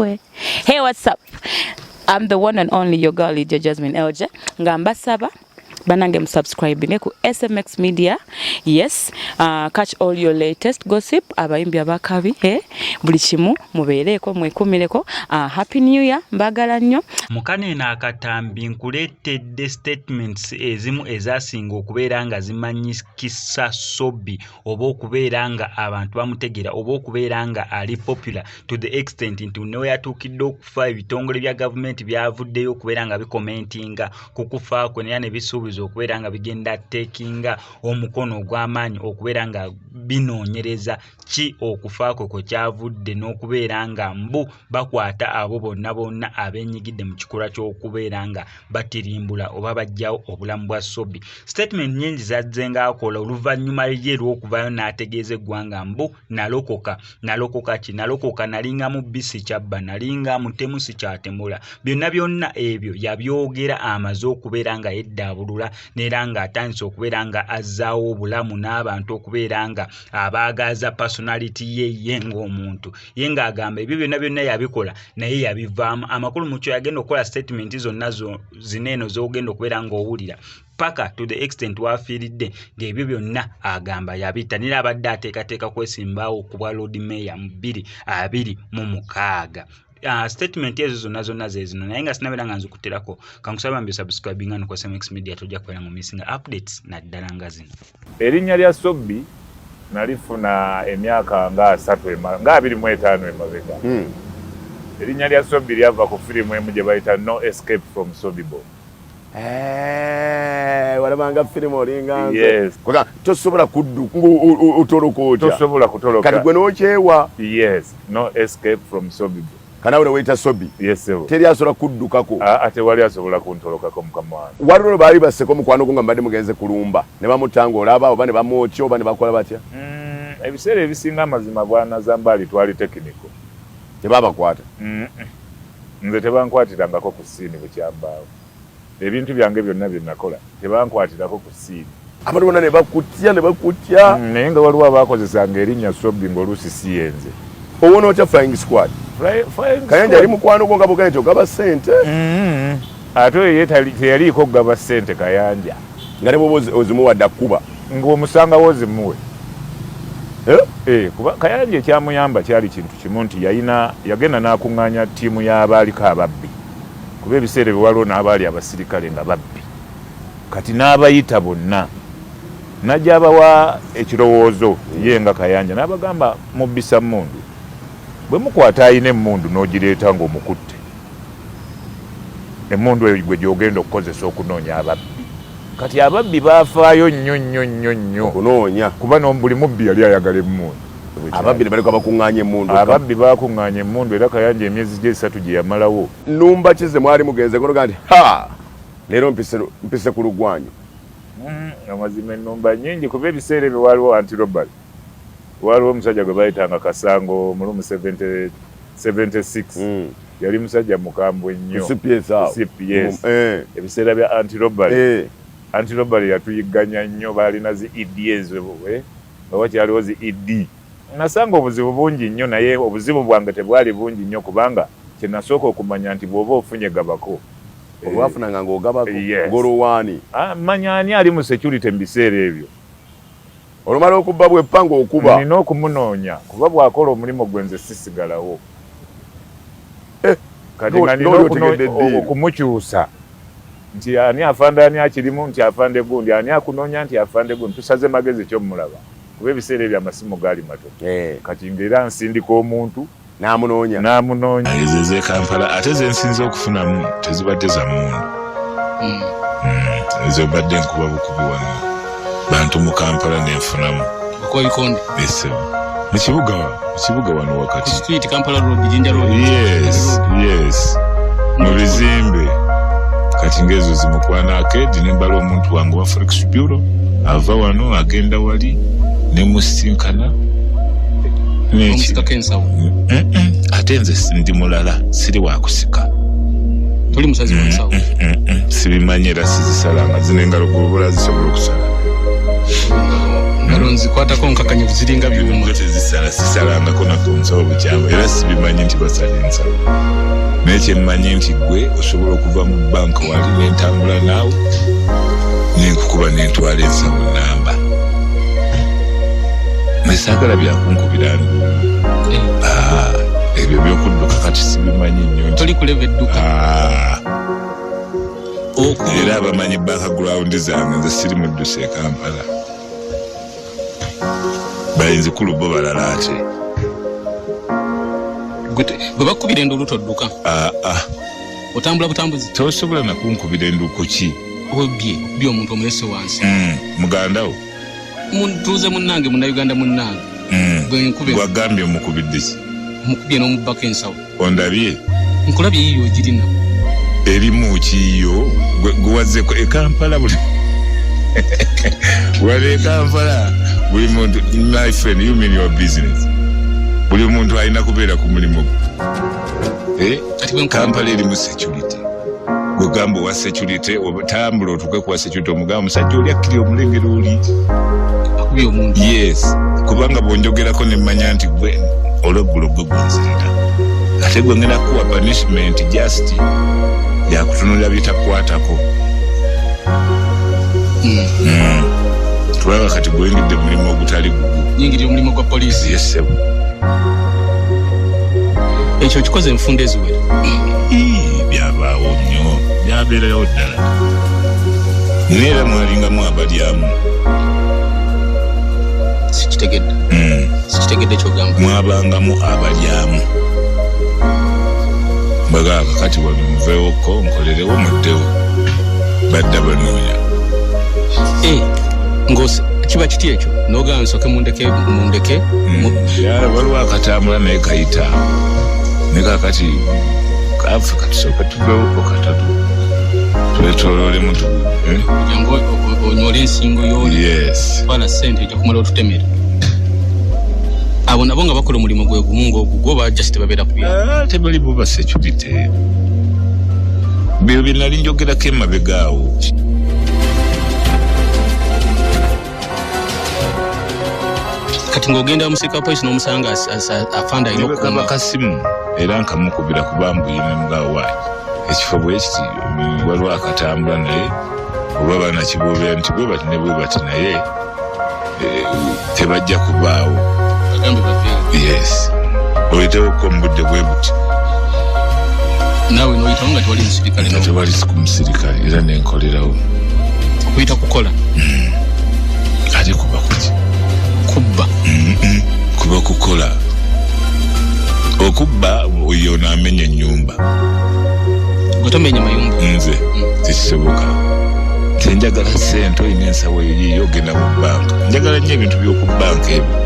Hey, what's up? I'm the one and only your girl Lydia Jasmine LJ. Nga mbasaba banange musubscribe ku SMX Media. Yes, catch all your latest gossip, abayimbi abakabi, eh? Buli kimu mubeereko mwekumireko. Happy New Year, mbagala nnyo. Mukano eno akatambi nkuleetedde statements ezimu ezasinga okubeera nga zimanyikisa Sobi oba okubeera nga abantu bamutegeera oba okubeera nga ali popular to the extent nti ne yatuukidde okufa, ebitongole bya gavumenti byavuddeyo okubeera nga bikomentinga ku kufa kwe, naye ne bisuubiza okubeera nga bigenda tekinga omukono ogw'amaanyi okubeera nga binoonyereza ki okufa kwe kwe kyavudde n'okubeera nga mbu bakwata abo bonna bonna abeenyigidde mu kikolwa ky'okubeera nga batirimbula oba baggyawo obulamu bwa Sobi. Statement nnyingi zazze ng'akola oluvannyuma ye lw'okuvaayo n'ategeeza eggwanga mbu nalokoka. Nalokoka ki? Nalokoka, nalinga mubbi sikyabba, nalinga mutemu sikyatemula. Byonna byonna ebyo yabyogera amaze okubeera nga yeddaabulula n'era ng'atandise okubeera nga azzaawo obulamu n'abantu okubeera nga abaagaza personality ye ye ng'omuntu ye, ng'agamba ebyo byonna byonna yabikola naye yabivaamu. Amakulu mukyo yagenda okukola statement zonna zino eno z'ogenda okubeera ng'owulira paka to the extent wafiiridde ng'ebyo byonna agamba yabita, nera abadde ateekateeka kwesimbaawo ku bwa Lord Mayor mu 2026. Statement ezo zonna zonna ze zino, naye nga sinabeera nga nzikuterako, kankusaba mbi subscribinga no ku SMX Media, tojja kubeera nga omissinga updates naddala nga zino. Erinnya lya Sobbi nalifuna emyaka nga 30 nga 25 emabega. Erinnya lya Sobbi lyava ku firimu emu gye bayita No Escape from Sobibor. Walabanga firimu olinga nze. Yes. Koga tosobola kudduka otoloka otya? Tosobola kutoloka. Kati gwe n'okyewa. Yes, No Escape from Sobibor. Kanawe neweyita Sobi. Yes, sebo. Teri asobola kuddukako. Aa, tewali asobola kuntolokako, mukama wange. Waliwo lwe baali baseko mukwano gwo nga mbadde mugenze kulumba ne bamutta ng'olaba, oba ne bamwokya, oba ne bakola batya? Ebiseera ebisinga, amazima, bwana Zambaali, twali technical. Tebabakwata? Nze tebankwatirangako ku scene bukyambaawo. Ebintu byange byonna bye nakola tebankwatirako ku scene. Abantu bonna ne bakutya, ne bakutya. Naye nga waliwo abaakozesanga erinnya Sobbi ng'oluusi si yenze. Owona otya Flying Squad? Flying Kayanja Squad. ali mukwano gwo nga bugenda nti ogaba ssente? Ate oyo ye teyaliiko kugaba ssente, Kayanja. Nga ne bwoba ozimuwadde akkuba. Ng'omusangawo ozimuwe. Eh? Eh, kuba Kayanja ekyamuyamba kyali kintu kimu nti yalina yagenda n'akuŋŋaanya ttiimu y'abaaliko ababbi, kuba ebiseera ebyo waliwo n'abaali abasirikale nga babbi. Kati n'abayita bonna najja abawa ekirowoozo ye nga Kayanja, n'abagamba, "Mubbisa mmundu, bwe mukwata ayina emmundu n'ogireeta ng'omukutte, emmundu eyo gwe gy'ogenda okukozesa okunoonya ababbi." Kati ababbi baafaayo nnyo nnyo nnyo nnyo okunoonya. Kuba buli mubbi yali ayagala emmundu. Ababbi ne baleka bakuŋŋaanya emmundu. Ababbi bakuŋŋaanya emmundu, era Kayanja emyezi gye 3 gye yamalawo. Nnumba ki ze mwali mugenze konoga nti, "Ha, leero mpise ku lugwanyu"? Amazima ennumba nnyingi, kuba ebiseera ebyo waliwo anti-robbery, waliwo omusajja gwe bayitanga Kasango mulumu 70 76. Yali musajja mukambwe nnyo. Ku CPS awo? Ku CPS. Eh. Ebiseera bya anti-robbery. Anti-robbery yatuyigganya nnyo, baalina zi ED ezo, nga wakyaliwo zi ED. Nasanga obuzibu bungi nnyo, naye obuzibu bwange tebwali bungi nnyo, kubanga kye nasooka okumanya nti bw'oba ofunye gabako. Olwafunanga ng'ogabako? Yes. Ng'olwowaani? Ah, manya ani ali mu security mu biseera ebyo. Olumala okubba bweppa ng'okuba? Nina okumunoonya, kuba bw'akola omulimu gwe nze sisigalawo. Kati nga nina N'oli otegedde eddiini. okumukyusa nti ani afande, ani akirimu, nti afande gundi, ani akunoonya, nti afande gundi. Tusaze magezi kyomulaba, kuba ebiseera ebyo amasimu gaali matono. Kati ngaera nsindika omuntu N'amunoonya. N'amunoonya. Ezo ez'e Kampala ate ze nsinze okufunamu tezibadde za mmundu. Ezo mbadde nkuba bukubi wano bantu mu Kampala nenfunamu. Okuba bikonde? Esebo, mu kibuga wano wakati. Ku street, Kampala Road, Jinja Road? Yes, mu bizimbe. Kati ngaezo zimukwana arcade, nembala omuntu wange wa forex bureau ava wano agenda wali nemusinkana. Omusikako ensawo? Ate nze ndi mulala, siri wakusika. Toli musazi wa nsawo? Sibimanyi era sizisalanga. Zino engalo gobula zisobola okusala. Ngalo Nzikwatako nkakanyavu ziringa byuma. Tezisala, sisalangako na ku nsawo bukyamu, era sibimanyi nti basala ensawo, naye kyemmanyi nti gwe osobola okuva mu banka wali nentambula naawe nenkukuba nentwala ensawo namba. Nesaagala byakunkubira nduulu. Ah, ebyo byokudduka kati sibimanyi nnyo nti Toli kuleva edduka. Ah, era abamanyi background zange, nze siri muddusi e Kampala, bayinzikulu bo balala ate. Gwe bakubira enduulu todduka? Ah, ah. Otambula butambuzi? Tosobola nakunkubira enduuku ki. Obbye, okubye omuntu omulese wansi. Muganda wo? Mutuuze munnange, Munnayuganda munnange. Gwe nkube. Gwagambye omukubidde ki? Mukubye n'omubbako ensawo. Ondabye? Nkulabye, yiyo ogirina. Erimu kiyo gwewazzeko e Kampala, buli wali e Kampala buli muntu, my friend, you mean your business, buli muntu alina kubeera ku mulimu gwe. Eh? Kati bwe Kampala erimu security. Gwegamba owa security, tambula otuuke kuwa security, omugamba omusajja oli akkiri omulengera oli akubye omuntu. Yes, kubanga bwonjogerako nemmanya nti gwe olweggulo gwe gwenzirira, ate gwe ngenda kukuwa punishment just yakutunulira bitakukwatako. Kubanga kati gweyingidde mulimu ogutali gugwo. Nyingirira omulimu gwa poliisi. Yes, ssebo. Ekyo kikoze enfunda eziwera. Ii, byabaawo nnyo, byabeerayo ddala, naye era mwalingamu abalyamu. Sikitegedde. Sikitegedde kyogamba. Mwabangamu abalyamu, bagamba kakati wano muveewokko nkolerewo muddewo, badda banoonya. Eh, ng'ose kiba kiti ekyo nogamba nsooke mundeke mundeke Ya, waliwo akatambula naye kayita ne kakati kaffe katusooke tuvewoko katatu twetoloolemu tu, eh? Jangu onyoole ensingo y'oli. Yes. Twala ssente ejja kumala otutemera. Abo nabo nga bakola omulimu gwe gumu ng'ogugwo, ba just tebabeera ku byalo? Ah, tebali bo ba security, byo bye nali njogerako emabega awo. Kati ng'ogenda musirika wa polisi n'omusanga afande alina kaba okukuuma. Kasimu era nkamukubira kuba mbuyine mugawaanyi ekifo bwe kiti, waliwo akatambula naye oba banakiboobera nti bwe bati ne bwe bati, naye tebajja kubaawo. Bagambe baveewo. Yes, oyitewoko mu budde bwe buti. Naawe n'oyitawo nga tewali musirikale? Nga tewali ku musirikale, era nenkolerawo. Okuyita kukola. Ate kuba kuki? Kubba. Kuba kukola. Okubba oyo naamenya ennyumba. Gwe tomenya mayumba? Nze tekisoboka. Nze njagala sente, olina ensawo eyo yiyo, ogenda mu banka. Njagala nnyo ebintu by'oku banka ebyo.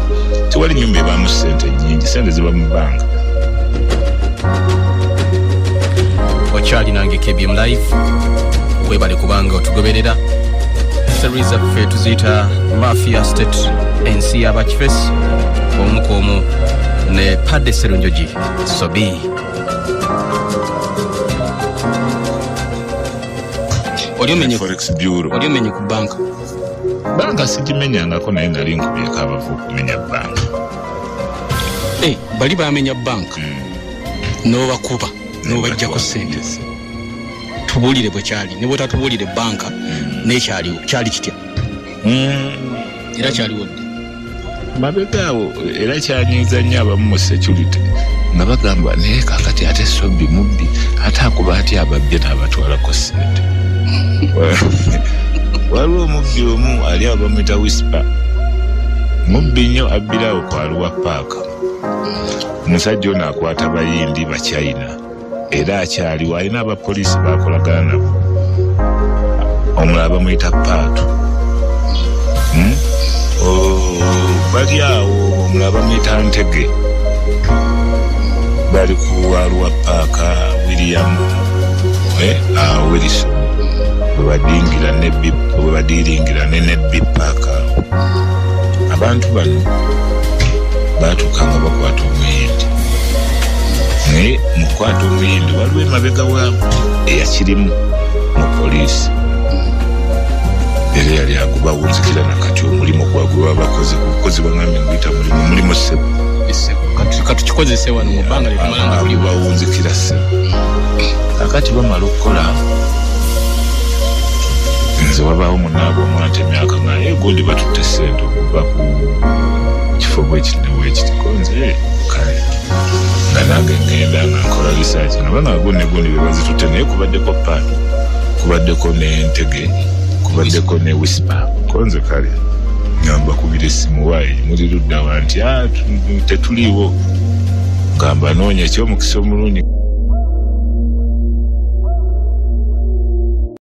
Tewali nyumba ebaamu sente nnyingi, sente ziba mu banka. Okyali nange KBM Live, webale kubanga otugoberera. Series zaffe tuziyita Mafia State, ensi y'abakifesi, omu ku omu ne Padde Serunjogi Sobi. Oli omenye Forex Bureau. Oli omenye ku banka? Banka sigimenyangako, naye nali nkubyeko abavu okumenya banka. Eh, bali bamenya banka n'obakuba n'obajjako ssente. Tubuulire bwe kyali, ne bwotatubuulire banka n'ekyaliwo kyali kitya? Era kyaliwo ddi? Mabega awo, era kyanyiiza nnyo abamu mu security nga bagamba, naye kakati ate Sobi mubbi, ate akuba atya ababbye n'abatwalako ssente? Waliwo omubbi omu ali awo bamwita Whisper, mubbi nnyo, abbirawo ku Arua Paaka. Omusajja ono akwata Bayindi, Bachina, era akyaliwo, alina abapoliisi bakolagana nabo. Omulala bamuyita Paatu. Oh, bali awo, omulala bamuyita Ntege, bali ku Arua Paaka. William, Wilson bwebadingira bwebadiringira ne Nebbi Paaka awo. Abantu bano batuuka nga bakwata omuyindi, naye mu kukwata omuyindi waliwo emabega waabwe eyakirimu mu poliisi. Era yali agubawunzikira nakati omulimu gwagwe babakoze kubukozi bwangambye nguyita mulimu mulimu ssebo. Katukikozese wano mu bbanga lyetumala nga tuli bawunzikira ssebo. Kakati bamala okukola nze wabaawo munaabwe omwana emyaka nga ye gundi batutte ssente okuva ku kifo bwekiti ne bwekiti ko nze kale nga nange ngenda nga nkola research nga banga gundi ne gundi be bazitutte naye kubaddeko paatu kubaddeko n'entege kubaddeko ne whisper ko nze kale nga mbakubira essimu waayi muli ludda wa nti ah, tetuliiwo nga mbanoonya ekyomukisa omulungi.